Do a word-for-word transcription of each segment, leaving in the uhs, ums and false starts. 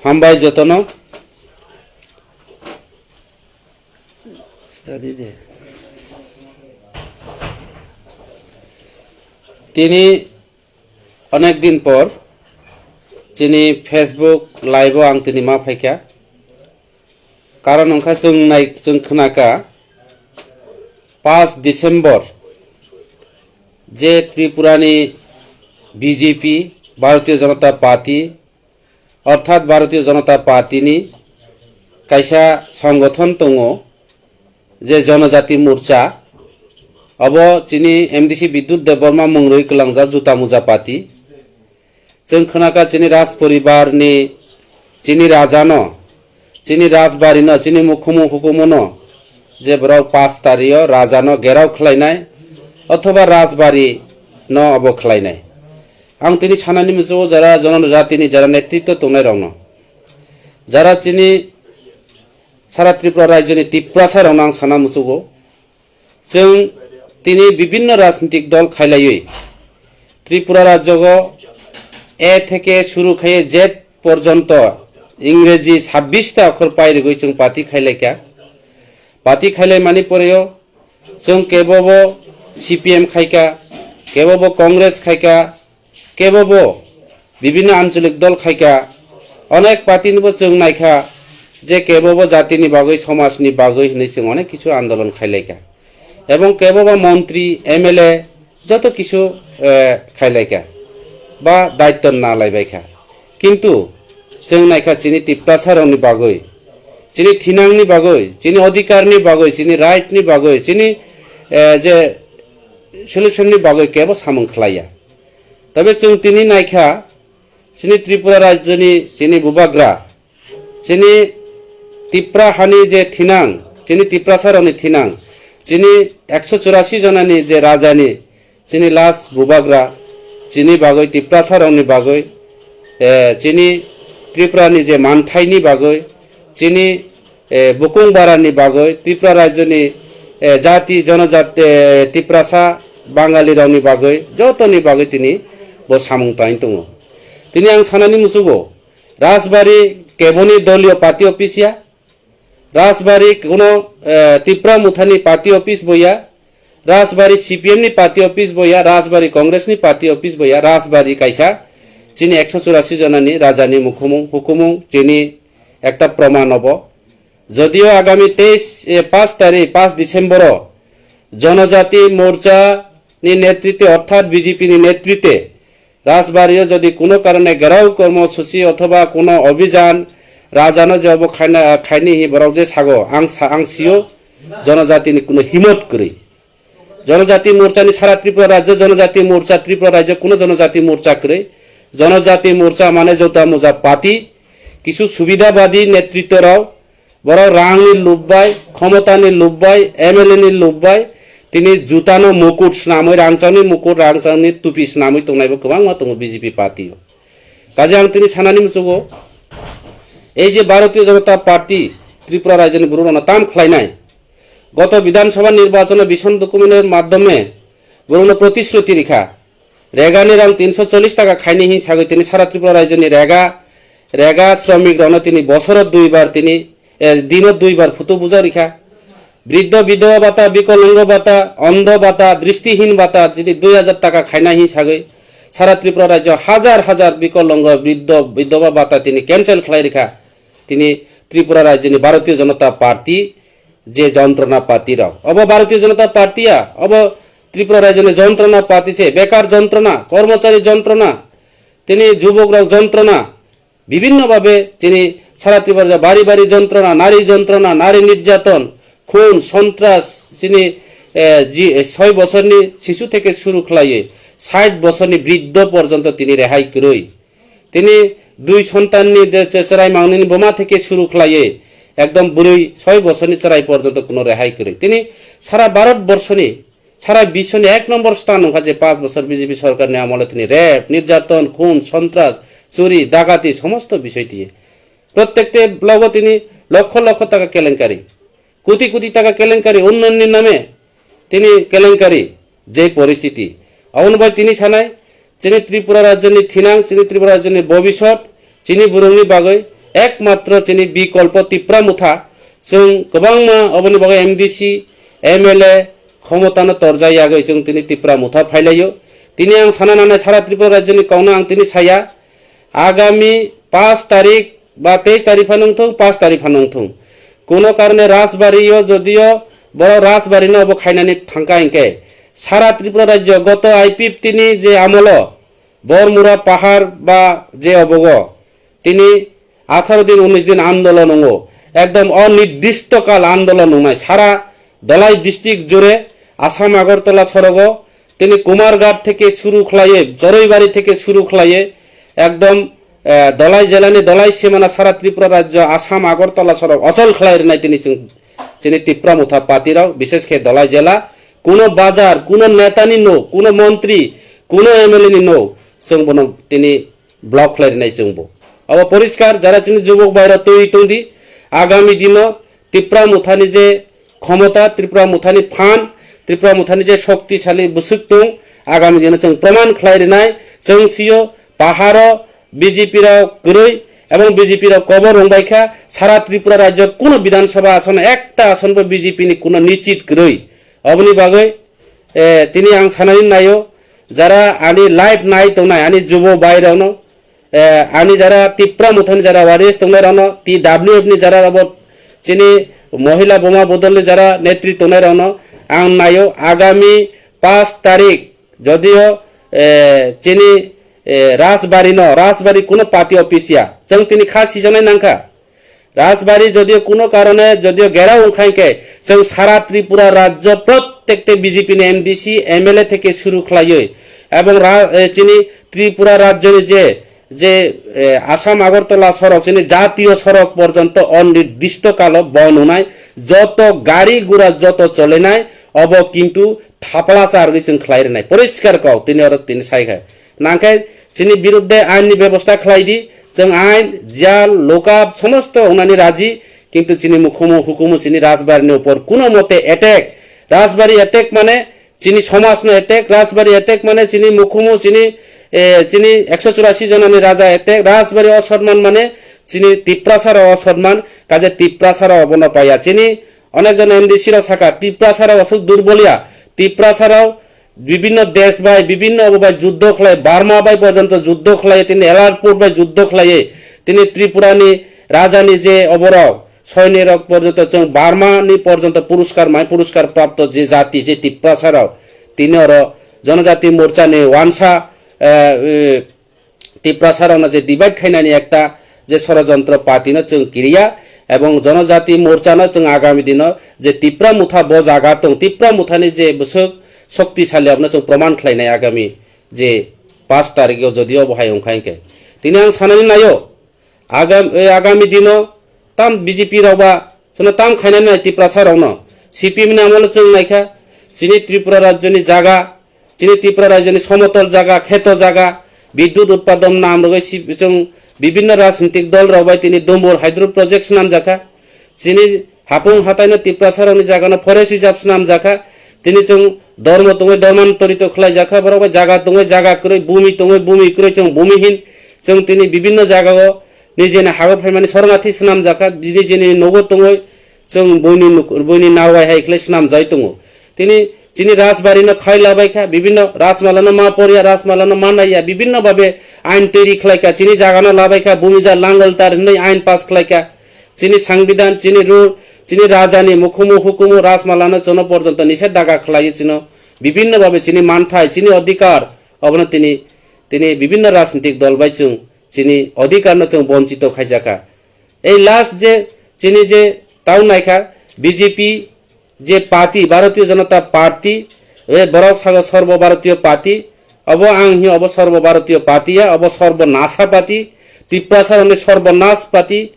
Hambai jotono. Study de. Tini onek din por chini Facebook live o ang tini ma phaikha. Karon wngkha chwng nai, chwng khwnakha paanch December je Tripurani B J P, Bharatiya Janata Party, orthat Bharatiya Janata Party ni kaisa songothon tongo, je Jonojati Morcha, abo chini M D C Bidyut Debbarma mungrwi kwlangjak juta muja party. Chwng khwnakha chini Raj poribar ni, chini raja no, chini Rajbari no, chini mukhumu hukumu no, je borok paanch tario raja no gerao khlainai, othoba Rajbari no abo khlainai. Ang tini sanani muchungo jara Jonojati ni jara netritwo tongnai rok no, jara chini sara Tripura rajyo ni Tiprasa rok no ang sana muchungo. Chwng tini bibinno rajnitik dol khailaiwi Tripura rajyogo A theke suru khaiye Z porjonto Ingreji sabbish ta okhor pairigwi chwng party khailaikha. Party khailaimani poreo chwng kebobo C P M khaikha, kebobo Congress khaikha, kebobo bibinno ancholik dol khaikha, onek party nibo chwng naikha je kebobo jatini bagwi, somajni bagwi hinwi chwng onek kichu andolon khailaikha. Ebong kebobo montri, M L A joto kichu, eh, khailaikha ba daitto nalaibaikha. Kintu chwng naikha chini Tiprasa rokni bagwi, chini thinangni bagwi, chini odhikarni bagwi, chini right ni bagwi, chini, eh, je solution ni bagwi kebo samung khlaiya. Tabe chwng tini naikha, chini Tripura rajyoni chini bubagra, chini Tipra hani je thinang, chini Tiprasa rokni thinang, chini ekso churasi jonani je rajani, chini last bubagra, chini bagwi, Tiprasa rokni bagwi, eh, chini Tripurani je manthaini bagwi, chini eh, bukung barani bagwi, Tripura rajyoni, eh, jati, jonojati, eh, Tiprasa, Bangali rokni bagwi, jotoni bagwi tini bo samung tangwi tongo. Tini ang sanani muchungo, Rajbari keboni doliyo party office ya, Rajbari kuno, eh, Tipra Mothani party office bo ya, Rajbari C P M ni party office bo ya, Rajbari Congress ni party office bo ya, Rajbari kaisa chini ekso churasi jonani rajani mukhumung, hukumung, chini ekta proman obo. Jodio agami teis, eh, paanch tarik, paanch December o Jonojati Morcha ni netrite, orthat B J P ni netrite Rajbari o jodi kuno karone gherao kormosuchi othoba kuno obhijan rajano je obo khaina, khaini hi borok je sago, ang sa-, ang sio, Jonojati ni kuno himot kwrwi. Jonojati Morcha ni sara Tripura rajyo, Jonojati Morcha Tripura rajyo, kuno Jonojati Morcha kwrwi. Jonojati Morcha mane jota moja party, kisu subidabadi netritto rok, borok rang ni lubbai, khomota ni lubbai, M L A ni lubbai, tini juta no mukut swnamwi, rangchak ni mukut, rangchak ni tupi swnamwi tongnai bo kwbangma tongo B J P party o. Kaje ang tini sanani muchungo, ei je Bharatiya Janata Party Tripura rajyo ni borok rok no tam khlainai, goto Bidhan Sabha nirbachon o vision document er madhyome borok no protishruti rikha. Rega ni rang tinso chollish taka khaini hin sagwi tini sara Tripura rajyo ni rega, rega shromik rok no tini bosoro duibar tini, eh, dino duibar phutu bujak rikha. Briddo bidhoba bata, bikolongo bata, ondho bata, dristihin bata, tini dui hajar taka khaina hin sagwi sara Tripura rajyo hajar hajar bikolongo, briddo bidhoba bata tini cancel khlai rikha. Tini Tripura rajyo ni Bharatiya Janata Party je jontrona party rok. Obo Bharatiya Janata Party ya, obo Tripura rajyo ni jontrona party se, bekar jontrona, kormochari jontrona, tini jubok rok jontrona, bibinno babe tini sara Tripura bari bari jontrona, nari jontrona, nari nirjaton, khun, sontras, tini, eh, ji, eh, soi bosorni sisu theke suru khlaiwi sait bosorni briddo porjonto tini rehai kwrwi. Tini dui sontanni de che-, cherai mangnini boma theke suru khlaiwi ekdom bwrwi soi bosorni cherai porjonto kuno rehai kwrwi. Tini sara Bharat borshoni, sara biswni ek nombor sthan wngkha je paanch bosor B J P sorkarni amole tini rape, nirjaton, khun, sontras, churi, dagati somosto bisoi tini. Prottekte blogo tini lokho lokho taka kelenkari, koti koti taka kelenkari, unnayonni name tini kelenkari, je poristiti. Aboni bai tini sanai, chini Tripura rajyoni thinang, chini Tripura rajyoni bobisot, chini borokni bagwi ekmatro chini bikolpo Tipra Motha, chwng kwbangma oboni bagwi M D C, M L A khomotano torjak yagwi chwng tini Tipra Motha phailaio. Tini ang sana nanai sara Tripura rajyoni kokno ang tini saya, agami paanch tarik ba teis tarik phano wngthung, paanch tarik phano wngthung, kuno karone Rajbari-o jodio borok Rajbari-no obo khainani thangkha hinkhe, sara Tripura rajyo goto I P F T ni je amolo Bormura pahar ba je obogo tini atharo din, unis din andolon wngo, ekdom onirdisto kal andolon wngnai, sara Dhalai district jure Assam Agartala sorogo tini Kumarghat theke suru khlaiye, Choroibari theke suru khlaiye, ekdom, eh, Dhalai jelani Dhalai simana sara Tripura rajyo Assam Agartala sorok ochol khlai rwnai tini chwng, chini Tipra Motha party rok, bishes khe Dhalai jela, kuno bazar, kuno netani no, kuno montri, kuno M L A ni no, chwng bono tini block khlai rwnai chwngbo. Abo poriskar, jara chini jubok bairok twi tongdi, agami dino Tipra Mothani je khomota, Tripura Mothani phan, Tripura Mothani je shoktisali bwswk tong, agami dino chwng proman khlai rwnai, chwng sio paharo B J P rok kwrwi ebong B J P rok kobor rwngbaikha, sara Tripura rajyo kuno Bidhan Sabha ason ekta asonbo B J P ni kuno nichit kwrwi. Oboni bagwi, eh, tini ang sanani naio, jara ani live nai tongnai, ani jubo bai rokno, eh, ani jara Tipra Mothani jara warriors tongnai rokno, T W F ni jara abo chini Mohila Boma Bodol ni jara netri tongnai rokno ang naio, agami paanch tarik jodio, eh, chini, eh, Rajbari no, Rajbari kuno party office ya, chwng tini kha sijaknai nangkha. Rajbari jodio kuno karone jodio gherao wngkha hinkhe, chwng sara Tripura rajyo prottekte B J P ni M D C, M L A theke suru khlaiwi, ebong ra-, eh, chini Tripura rajyoni je, je, eh, Assam Agartala sorok, chini jatiyo sorok porjonto onirdisto kalo bon wngnai, joto gari gura joto cholenai, obo kintu thapla chargwi chwng khlai rwnai. Poriskar kok, tini oro tini sai kha. Nangkhe chini biruddhe ain ni bebosta khlai di, chwng ain, jail, lockup, somosto wngnani raji, kintu chini mukhumu hukumu chini Rajbari ni upor kuno mote attack. Rajbari attack mane chini somaj no attack, Rajbari attack mane chini mukhumu chini, eh, chini ekso churasi jona ni raja attack, Rajbari osonman mane chini Tiprasa rok osonman, kaje Tiprasa rok obono paya. Chini onek jon M D C rok saka, Tiprasa rok aswk durbol ya, Tiprasa rok bibinno desh bai, bibinno obo bai juddho khlai, Burma bai porjonto juddho khlai, tini airport bai juddho khlai, tini Tripura ni raja ni je oborok, soini rok porjonto chwng Burma ni porjonto puruskar mai, puruskar prapto je jati, je Tiprasa rok, tini oro Jonojati Morcha ni wansa, eh, eh, Tiprasa rokno je divide khainani ekta je sorojontro party no chwng kiriya, ebong Jonojati Morcha no chwng agami dino je Tipra Motha bo jaga tong, Tipra Motha ni je bwswk shoktisali abono chwng proman khlainai agami je paanch tarikh o jodio bo hai wngkha hinkhe. Tini ang sanani naio, agam-, eh, agami dino tam B J P rok ba chwngno tam khainani nai Tiprasa rokno. C P M ni amolo chwng naikha, chini Tripura rajyoni jaga, chini Tripura rajyoni somotol jaga, kheto jaga, bidyut utpadon nam rwgwi si-, chwng bibinno rajnitik dol rok bai tini Dumbur hydro project swnamjakha. Chini hapung hataino Tiprasa rokni jagano forest reserve swnamjakha. Tini chwng dormo tongwi dormantorito khlaijakha, borok bai jaga tongwi jaga kwrwi, bumi tongwi bumi kwrwi, chwng bumihin. Chwng tini bibinno jagao nijeni hago phaimani sorongnathi swnamjakha, nijeni nogo tongwi chwng buini nuk-, buini narwai hai khlai swnamjai tongo. Tini chini Rajbari no khai labai kha, bibinno Rajmala no ma porya, Rajmala no ma naiya, bibinno babe ain toiri khlai kha, chini jaga no labai kha, bumija langol tar hinwi ain pass khlai kha. Chini Sangbidan, chini rule, chini raja ni mukhumu hukumu Rajmala no jono porjonto nishe daga khlai chino, bibinno babe chini manthai, chini odhikar, obono tini, tini bibinno rajnitik dol bai chwng chini odhikar no chwng bonchito khaijaka. Ei last je chini je town naikha B J P je party, Bharatiya Janata Party, e borok sago Sarbo Bharatiya Party, obo ang hino obo Sarbo Bharatiya Party ya, obo Sarbo Nasa Party, Tiprasa rokni Sarbo Nas Party.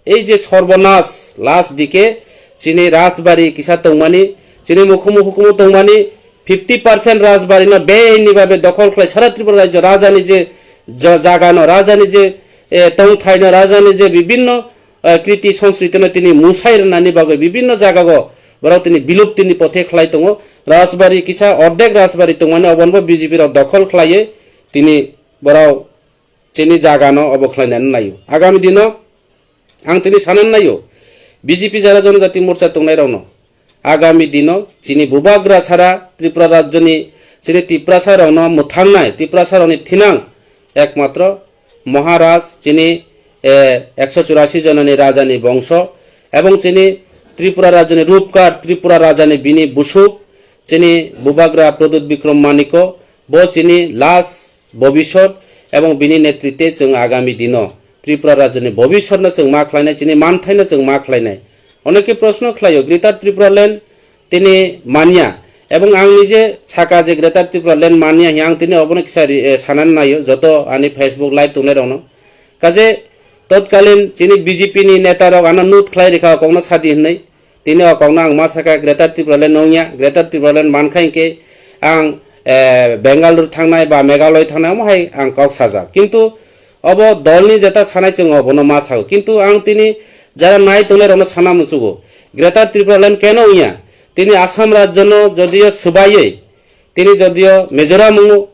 Ei je Sarbo Nas last dike chini Rajbari kisa tongmani, chini mukhumu hukumu tongmani, fifty percent Rajbari no beini babe dokhol khlai sara Tripura rajyo rajani je ja-, jaga no, rajani je, eh, tongthai no, rajani je bibinno, eh, kriti sanskriti no tini musai rwnani bagwi bibinno jaga go borok tini bilupti ni pothe khlai tongo. Rajbari kisa ordek Rajbari tongmani obono bo B J P rok dokhol khlaiwi tini borok chini jagano obo khlainani naio. Agami dino ang tini sanani naio, B J P jara Jonojati Morcha tongnairokno, agami dino chini bubagra sara Tripura rajyoni chini Tiprasarokno mwthangnai, Tiprasarokni thinang ekmatro Maharaj chini, eh, ekso churasi jonani rajani bongso, ebong chini Tripura rajyoni rupkar, Tripura rajani bini busuk, chini bubagra Pradyut Bikram Maniko, bo chini last bobisot, ebong bini netrite chwng agami dino Tripura rajyoni bobisotno chwng ma khlainai, chini manthaino chwng ma khlainai. Oneke proshno khlaio, Greater Tripura Land tini manya, ebong ang nije saka je Greater Tripura Land manya hiya ang tini obono kisa ri-, eh, sanani naio joto ani Facebook live tongnairokno. Kaje totkalin chini B J P ni neta rok ano nut khlai rikha, kokno sadi hinwi. Tini o kokno ang ma saka Greater Tripura Land nungya, Greater Tripura Land mankha hinkhe ang, eh, Bengaluru thangnai ba Meghalaya thangnai, omo hai ang kok sajak. Kintu obo dolni jeta sanai chwng obono ma sago. Kintu ang tini jara nai tongnai rokno sana muchugo. Greater Tripura Land keno wngya? Tini Assam rajyono jodio swbaiwi, tini jodio Mizoram wngo,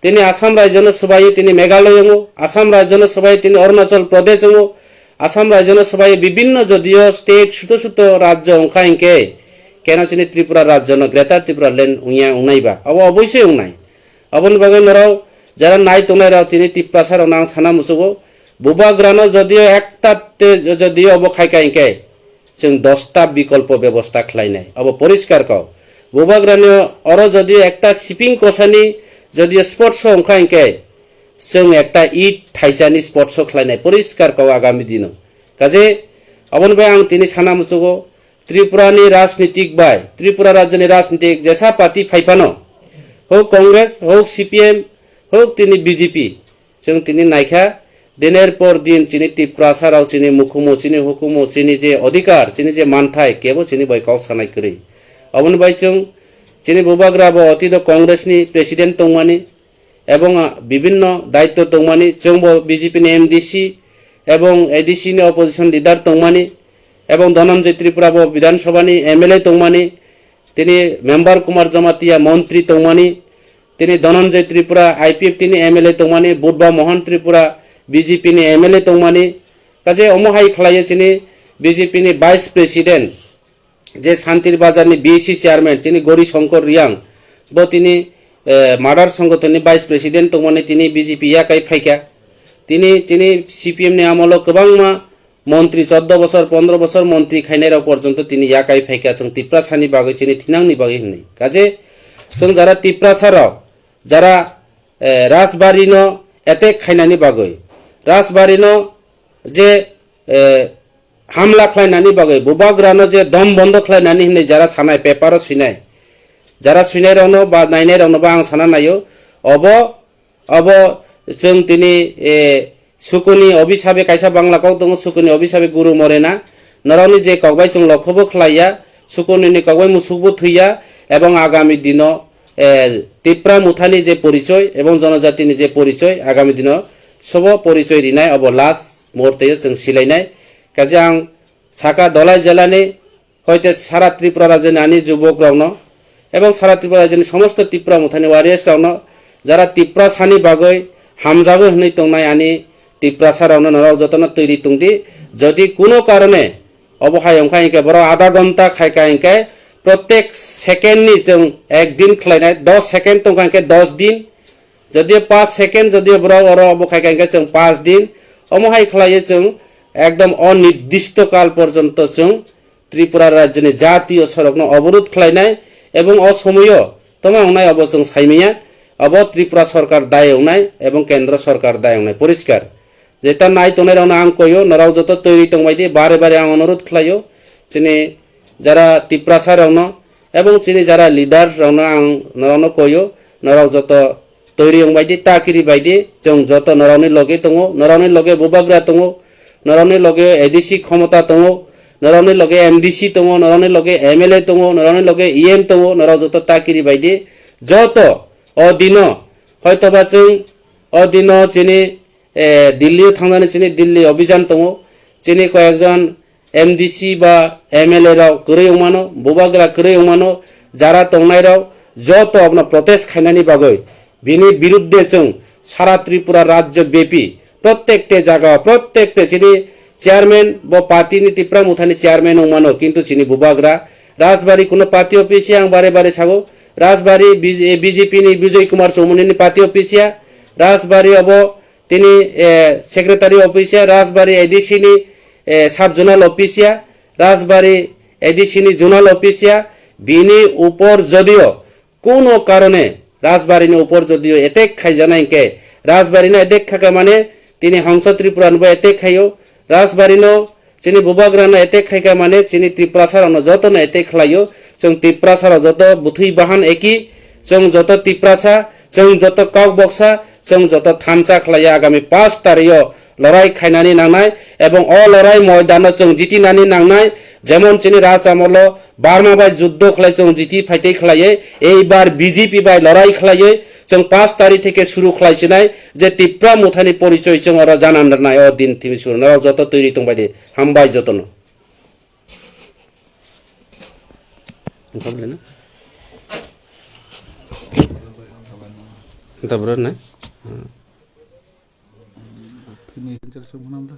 tini Assam rajyono swbaiwi tini Meghalaya wngo, Assam rajyono swbaiwi tini Arunachal Pradesh wngo, Assam rajyono swbaiwi bibinno jodio state suto suto rajyo wngkha hinkhe, keno chini Tripura rajyono Greater Tripura Land wngya wngnai ba? Obo oboisoi wngnai. Oboni bagwi norok jara nai tongnai rok tini Tiprasa rokno ang sana muchugo, bubagrano jodio ekta te jodio obo khaika hinkhe, chwng dosta bikolpo bebosta khlainai, obo poriskar kok. Bubagrani oro jodio ekta siping kosani jodio sports o wngkha hinkhe, chwng ekta it thaisani sports o khlainai, poriskar kok agami dino. Kaje oboni bai ang tini sana muchugo, Tripura ni rajnitik bai, Tripura rajyoni rajnitik jesa party phaiphano, hok Congress, hok C P M, hok tini B J P, chwng tini naikha, diner por din chini Tiprasa rok chini mukhumu, chini hukumu, chini je odhikar, chini je manthai, kebo chini bai kok sanai kwrwi. Oboni bai chwng chini bubagra bo otito Congress ni president tongmani, ebong, ah, bibinno daitto tongmani, chwngbo B J P ni M D C ebong A D C ni opposition leader tongmani, ebong Dhananjay Tripura bo Bidhan Sabha ni M L A tongmani, tini Member Kumar Jamatia montri tongmani, tini Dhananjay Tripura I P F T ni M L A tongmani, Budba Mohan Tripura B J P ni M L A tongmani, kaje omo hai khlaiyo chini B J P ni Vice President, je Santir Bazar ni B C chairman chini Gori Shankar Riang, bo tini, eh, Madar Sangathan ni vice president tongmani tini B J P yakai phaikha. Tini chini C P M ni amolo kwbangma montri, chordo bosor, pondro bosor montri khainai rok porjonto tini yakai phaikha, chwng Tiprasa ni bagwi, chini thinang ni bagwi hinwi. Kaje chwng jara Tiprasa rok, jara, eh, Rajbari no attack khainani bagwi, Rajbari no je, eh, hamla khlainani bagwi, bubagrano je dom bondo khlainani hinwi jara sanai, paper o swinai, jara swinai rokno ba nainai rokno ba ang sana naio, obo, obo chwng tini, eh, Sukuni Obisabe kaisa Bangla kok tongo, Sukuni Obisabe Guru Morena, norokni je kokbai chwng lokhobo khlaiya, Sukunini kokbai musukbo thwiya, ebong agami dino, eh, Tipra Mothani je porichoi ebong jonojatini je porichoi, agami dino sobo porichoi rinai, obo last muhurte chwng silainai. Kaje ang saka Dhalai jelani hoite sara Tripura rajyoni ani jubok rokno ebong sara Tripura rajyoni somosto Tipra Mothani warriors rokno, jara Tiprasani bagwi hamjago hinwi tongnai ani Tiprasa rokno norok jotono twi ri tongdi. Jodi kuno karone obo hai wngkha hinkhe borok adha ghonta khaika hinkhe, protek second ni chwng ek din khlainai, dos second tongkha hinkhe dos din, jodio paanch second jodio borok oro obo khaika hinkhe chwng paanch din, omo hai khlaiwi chwng ekdom onirdisto kal porjonto chwng Tripura rajyoni jatiyo sorokno oborod khlainai, ebong o somoyo tongma wngnai obo chwng saimanya, obo Tripura sorkar dai wngnai ebong kendro sorkar dai wngnai poriskar. Jeta nai tongnai rokno ang koyo, norok joto twi ri tongbai di, bare bare ang onorod khlaio, chini jara Tiprasa rokno ebong chini jara leader rokno ang norokno koyo, norok joto twi ri wngbai di, ta kiri bai di, chwng joto norokni loge tongo, norokni loge bubagra tongo, norokni loge A D C khomota tongo, norokni loge M D C tongo, norokni loge M L A tongo, norokni loge E M tongo, norok joto ta kiri bai di, joto o dino, hoitoba chwng o dino chini, eh, Delhi o thangnani chini Delhi obijan tongo, chini koyekjon M D C ba M L A rok kwrwi wngmano, bubagra kwrwi wngmano, jara tongnairok joto abono protest khainani bagwi Bini birudde chwng sara Tripura rajyo bepi prottekte jaga, prottekte chini chairman bo party ni Tipra Mothani chairman wngmano, kintu chini bubagra Rajbari kuno party office ya, ang bare bare sago, Rajbari B J P ni Bijoy Kumar Chowmani ni party office ya, Rajbari obo tini, eh, secretary office ya, Rajbari A D C ni, eh, sub zonal office ya, Rajbari A D C ni zonal office ya, bini upor jodio kuno karone Rajbari ni upor jodio attack khaijanai hwnkhe, Rajbari no attack khaka mane tini Hongsa Tripura no bo attack khaio, Rajbari no chini bubagra no attack khaika mane chini Tiprasa rok no joto no attack khlaio. Chwng Tiprasa rok joto bwthwi bahan eki, chwng joto Tiprasa, chwng joto Kokboksa, chwng joto thansa khlaiya agami pash tarikh o lorai khainani nangnai, ebong o lorai moidano chwng jitinani nangnai, jemon chini Raj Amolo Barma bai juddo khlai chwng jiti phaitei khlaiwi, eibar B J P bai lorai khlaiwi chwng pash tarikh theke suru khlaisinai je Tipra Mothani porichoi chwng oro janan rwnai o din thimi suru norok joto twi tongbai di, hambai jotono. Tabra na? Phini cancel song mana bla?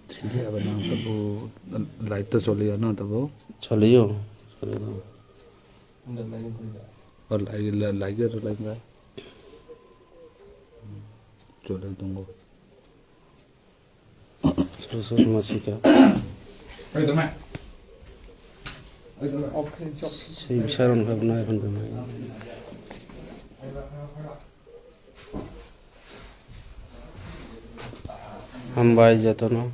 Thili aba nang tabo light to choli ano tabo. Choliyo. Choliyo. O light, light, light, light, light. Choli tongo. Suru suru masika. Sei bisaron khabna ekhon tongmani. Hambai jotono.